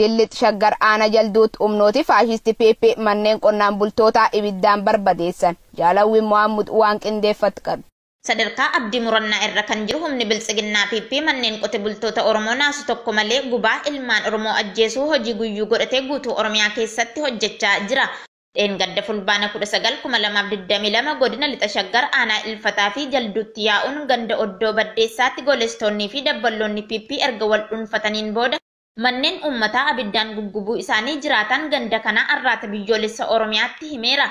Lixa Shaggar Aanaa Jalduutti humnooti faashisti PP manneen qonnaan bultootaa ibiddaan barbadeessan. Jaalawwi Mohaammed waan qindeeffatu qabu. Sadarkaa abdii murannaa irra kan jiru humni biltsiginnaa PP manneen qote bultoota Oromoo naasu tokko malee gubaa ilmaan Oromoo ajjeesuu hojii guyyuu godhatee guutuu Oromiyaa keessatti hojjechaa jira. Dheengadda Fulbaana 19,2022 godina Lixa Shaggar aanaa Ilfataa fi Jalduutti yaa'uun ganda Oddoo Baddeessaatti golestoonnii fi dabballoonni PP erga wal dhuunfataniin booda manneen uummataa abiddaan guggubuu isaanii jiraatan ganda kanaa Arraata Biyyoolessa Oromiyaatti himeera.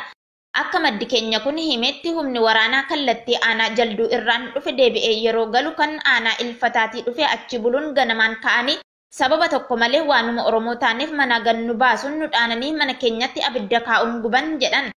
Akka maddi keenya kun himetti humni waraanaa kallattii aanaa Jalduu irraan dhufe deebi'ee yeroo galu kan aanaa Ilfataatii dhufe achi buluun ganamaan ka'anii sababa tokko malee waanuma Oromoo taaneef mana gannu baasuun nu dhaananii mana keenyatti abidda kaa'uun guban jedhan.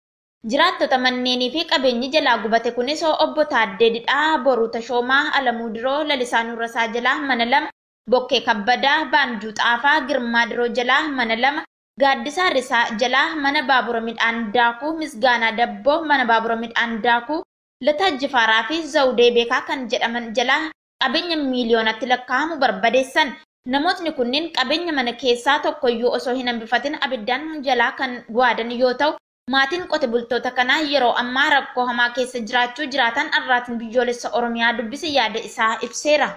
Jiraattota manneenii fi qabeenyi jalaa gubate kunis obbo Taaddee Didhaa, Boruu Tashoomaa, Alamuu Diroo, Lalisaa Nurrasaa jalaa mana 2, Bokkee Kabbadaa, Baanduu Xaafaa, Girmaa Diroo jalaa mana 2, Gaaddisaa Risaa jalaa mana baabura midhaan daakuu, Misgaanaa Dabboo mana baabura midhaan daakuu, Lataa Jifaaraa fi Zawudee Beekaa kan jedhaman jalaa qabeenya miiliyoonatti lakkaa'amu barbadeessan. Namootni kunneen qabeenya mana keessaa tokkoyyuu osoo hin hambifatin abiddaan jalaa kan waadan yoo ta'u, maatiin qote bultoota kanaa yeroo ammaa rakkoo hamaa keessa jiraachuu jiraatan Arraatiin Biyyoolessa Oromiyaa dubbise yaada isaa ibseera.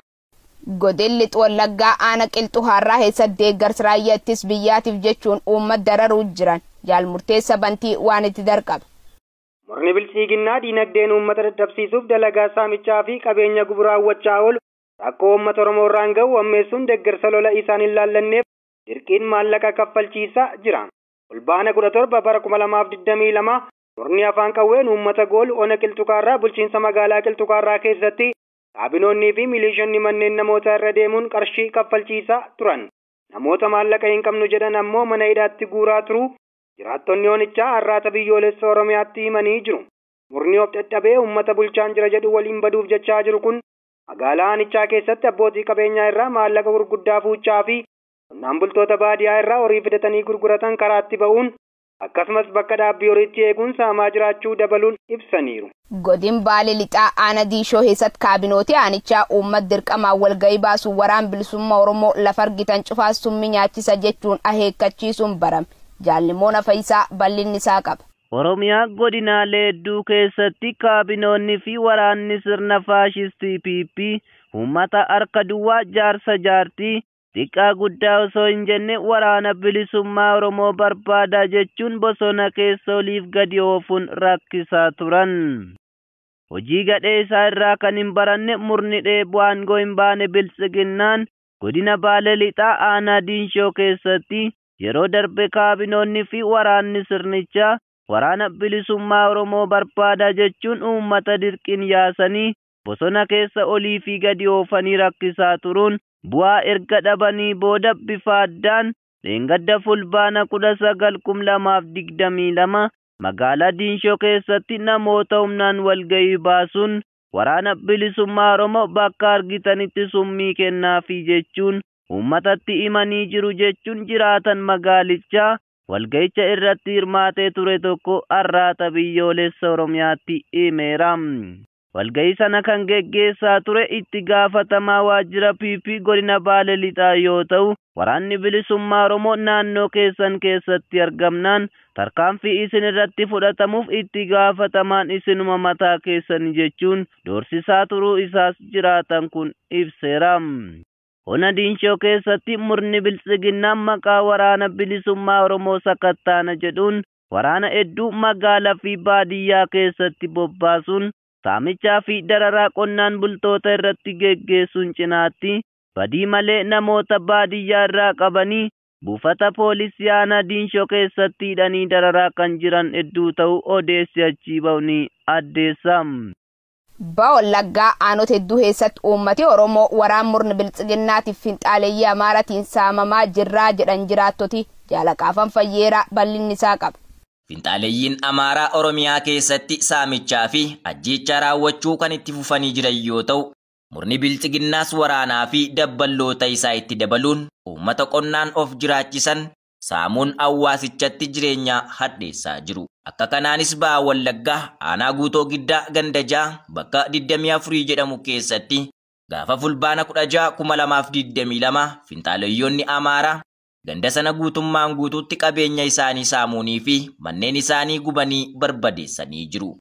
Godin Lixa Wallaggaa Aanaa Qilxuu Harraa keessatti deeggarsa raayyaa ittisa biyyaatiif jechuun uummata dararuu jiran. Jaal Murteessa Bantii waan itti darqaba. Murni bilchiiginnaa diinagdeen uummata dadhabsiisuuf dalagaa saamichaa fi qabeenya gubuu raawwachaa oolu rakkoo uummata Oromoo irraan gahu ammeessuun deeggarsa lola isaan hin laallanneef dirqiin maallaqa kaffalchiisaa jira. Fulbaana 17 bara 2022 murni afaan qawween uummata goolu ona Qilxukaarraa bulchiinsa magaalaa Qilxukaarraa keessatti kaabinoonnii fi milishoonni manneen namoota irra deemuun qarshii kaffalchiisaa turan. Namoota maallaqa hin qabnu jedhan ammoo mana hidhaatti guuraa turu. Jiraattonni onichaa Arraata Biyyoolessa Oromiyaatti himanii jiru. Murni of dadhabee uummata bulchaan jira jedhu waliin baduuf jechaa jiru kun magaalaa aanichaa keessatti abbootii qabeenyaa irraa maallaqa gurguddaa fuuchaa fi qonnaan bultoota baadiyaa irraa horii fidatanii gurguratan karaatti ba'uun akkasumas bakka dhaabbii horiitti eeguun saamaa jiraachuu dabaluun ibsaniiru. Godin Baalee Lixaa Aanaa Diishoo keessatti kaabinooti aanichaa uummata dirqamaan walgahii baasuun waraan bilisummaa Oromoo lafa argitan cufaa summii nyaachisa jechuun akeekkachiisuun barame. Jaalimoon Fayyisaa bal'inni isaa qaba. Oromiyaa godinaalee hedduu keessatti kaabinoonni fi waraanni sirna faashistii PP uummata harka duwwaa jaarsa jaartii xiqqaa guddaa osoo hin jenne waraana bilisummaa Oromoo barbaadaa jechuun bosona keessa oliif gadi oofuun rakkisaa turan. Hojii gadhee isaa irraa kan hin baranne murni dheebuu aangoo hin baane biltsiginnaan godina Baalee Lixaa Aanaa Diinshoo keessatti yeroo darbe kaabinoonni fi waraanni sirnichaa waraana bilisummaa Oromoo barbaadaa jechuun uummata dirqiin yaasanii bosona keessa olii fi gadi oofanii rakkisaa turuun bu'aa erga dhabanii booda bifa addaan dheengadda Fulbaana 19,2022 magaalaa Diinshoo keessatti namoota humnaan walgahii baasuun waraana bilisummaa Oromoo bakka argitanitti summii kennaafii jechuun uummatatti himanii jiru jechuun jiraatan magaalichaa walgahicha irratti hirmaatee ture tokko Arraata Biyyoolessa Oromiyaatti himeera. Walgahii sana kan geggeessaa ture itti gaafatamaa waajjira PP godina Baalee Lixaa yoo ta'u, waraanni bilisummaa Oromoo naannoo keessan keessatti argamnaan tarkaanfii isin irratti fudhatamuuf itti gaafatamaan isinuma mataa keessan jechuun doorsisaa turuu isaas jiraatan kun ibseera. Ona Diinshoo keessatti murni biltsiginnaan maqaa waraana bilisummaa Oromoo sakattaana jedhuun waraana hedduu magaalaa fi baadiyyaa keessatti bobbaasuun saamichaa fi dararaa qonnaan bultoota irratti geggeessuun cinaatti badii malee namoota baadiyyaa irraa qabanii buufata poolisii aanaa Diinshoo keessatti hidhanii dararaa kan jiran hedduu ta'uu odeessi achii ba'u ni addeessa. Ba'a Wallaggaa aanota hedduu keessatti uummati Oromoo waraan murni biltsiginnaatiif finxaaleeyyii Amaaratiin saamamaa jirraa jedhan jiraattoti jaalaqaafan fayyeeraa bal'inni isaa qaba. Finxaaleeyyiin Amaaraa Oromiyaa keessatti saamichaa fi ajjeechaa raawwachuu kan itti fufanii jiran yoo ta'u, murni biltsiginnaas waraanaa fi dabballoota isaa itti dabaluun uummata qonnaan of jiraachisan saamuun hawaasichatti jireenya hadheessaa jiru. Akka kanaanis Ba'a Wallaggaa aanaa Guutoo Giddaa ganda 6 bakka 24 jedhamu keessatti gaafa Fulbaana 16,2022 finxaaleeyyoonni Amaaraa ganda sana guutummaan guutuutti qabeenya isaanii saamuunii fi manneen isaanii gubanii barbadeessanii jiru.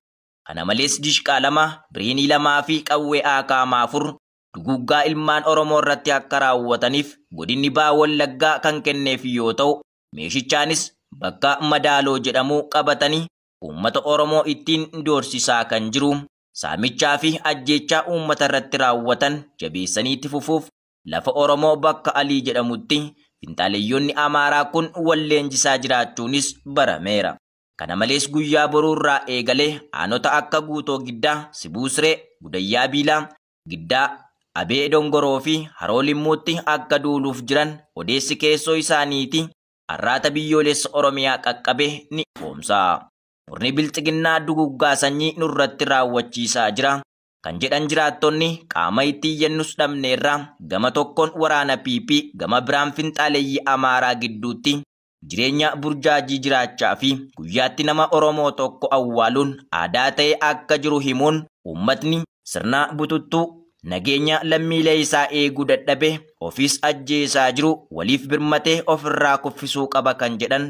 Kana malees dishqaa 2, biriinii 2 fi qawwee AKM 4 duguggaa ilmaan Oromoo irratti akka raawwataniif godinni Baha Wallaggaa kan kenneef yoo ta'u, meeshichaanis bakka Madaaloo jedhamu qabatanii uummata Oromoo ittiin doorsisaa kan jiru. Saamichaa fi ajjeechaa uummata irratti raawwatan jabeessanii itti fufuuf lafa Oromoo bakka Alii jedhamutti finxaaleyyoonni Amaaraa kun wal leenjisaa jiraachuunis barameera. Kana malees guyyaa boruurraa eegalee aanota akka Guutoo Giddaa, Sibuusree, Gudayyaa Biilaa, Giddaa, Abee Dongoroo fi Haroo Limmuutti akka duuluuf jiran odeessi keessoo isaaniiti arraata biyyoolessa Oromiyaa qaqqabe ni ifoomsa. Murni bilxiginnaa duguggaa sanyii nurratti raawwachiisaa jira kan jedhan jiraattonni qaama itti iyyannus dhabneerra gama tokkoon waraana PP gama biraan finxaaleeyyii Amaaraa gidduutti jireenya burjaajii jiraachaa fi guyyaatti nama Oromoo tokko awwaaluun aadaa ta'e akka jiru himuun uummatni sirna bututtuu nageenya lammiilee isaa eeguu dadhabe ofiis ajjeesaa jiru waliif birmatee ofirraa kuffisuu qaba kan jedhan